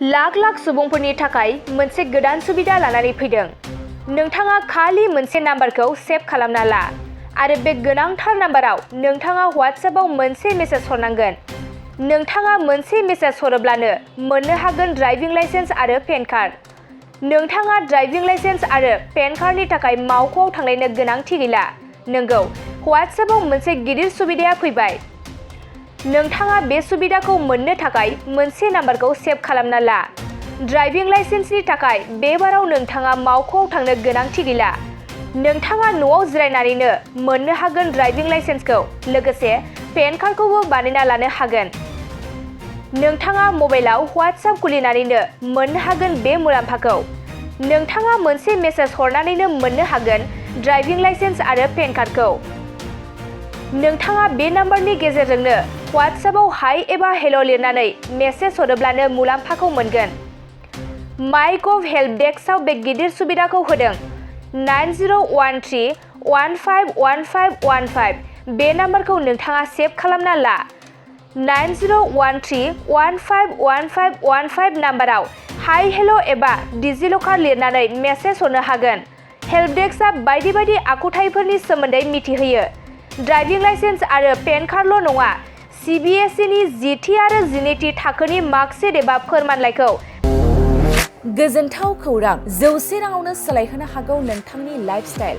लाख लाख सुबुंफोरनि थाखाय मोनसे गोदान सुबिदा लानानै फैदों। नोंथाङा खालि मोनसे नाम्बारखौ सेभ खालामना ला आरो बे गोनांथार नाम्बाराव नोंथाङा WhatsAppआव मोनसे मेसेज हरनांगोन। नोंथाङा मोनसे मेसेज हरोब्लानो मोननो हागोन ड्राइभिं लाइसेन्स आरो पेन कार्ड। नोंथाङा ड्राइभिं लाइसेन्स आरो पेन कार्डनि थाखाय मावख'आव थांलायनो गोनांथि गैला। नंगौ, WhatsAppआव मोनसे गिदिर सुबिदाया फैबाय। नोंथाङा बे सुबिदाखौ मोननो थाखाय मोनसे नाम्बारखौ सेभ खालामना ला। ड्राइभिं लाइसेन्सनि थाखाय बे बाराव नोंथाङा मावख'आव थांनो गोनांथि गैला। नोंथाङा न'आव जिरायनानैनो मोननो हागोन ड्राइभिं लाइसेन्सखौ, लोगोसे पेन कार्डखौबो बानायना लानो हागोन। नोंथाङा मबाइलाव WhatsApp खुलिनानैनो मोननो हागोन बे मुलाम्फाखौ। नोंथाङा मोनसे मेसेज हरनानैनो मोननो हागोन ड्राइभिं लाइसेन्स आरो पेन कार्डखौ। नोंथाङा बे नाम्बारनि गेजेरजोंनो WhatsAppआव हाय एबा हेल' लिरनानै मेसेज हरोब्लानो मुलाम्फाखौ मोनगोन। माइगभ हेल्प डेस्कआव बे गिदिर सुबिदाखौ होदों। 9013151515 बे नाम्बारखौ नोंथाङा सेभ खालामना ला। 9013151515 नाम्बाराव हाय हेल' एबा डिजिलकार लिरनानै मेसेज हरनो हागोन। हेल्प डेस्कआ बायदि बायदि आखुथायफोरनि सोमोन्दै मिथिहोयो। ड्राइभिं लाइसेन्स आरो पेन कार्डल' नङा, CBSEनि 10थि आरो 12थि थाखोनि मार्कशीट एबा फोरमानलाइखौ। गोजोनथाव खौरां, 100 राङावनो सोलायहोनो हागौ नोंथांनि लाइफस्टाइल।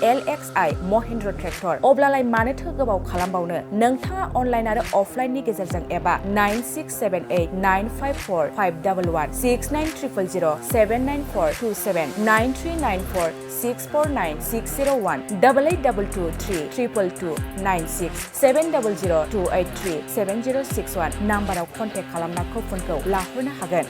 LXI Mahindra tractor. अब्लालाय मानोथो गोबाव खालामबावनो? नोंथाङा अनलाइन आरो अफलाइननि गेजेरजों एबा 9678954511 69000 79427 9394 649 601 8822 222 96 700 283 7061 नाम्बाराव कन्टेक्ट खालामना कुपनखौ लाहरनो हागोन।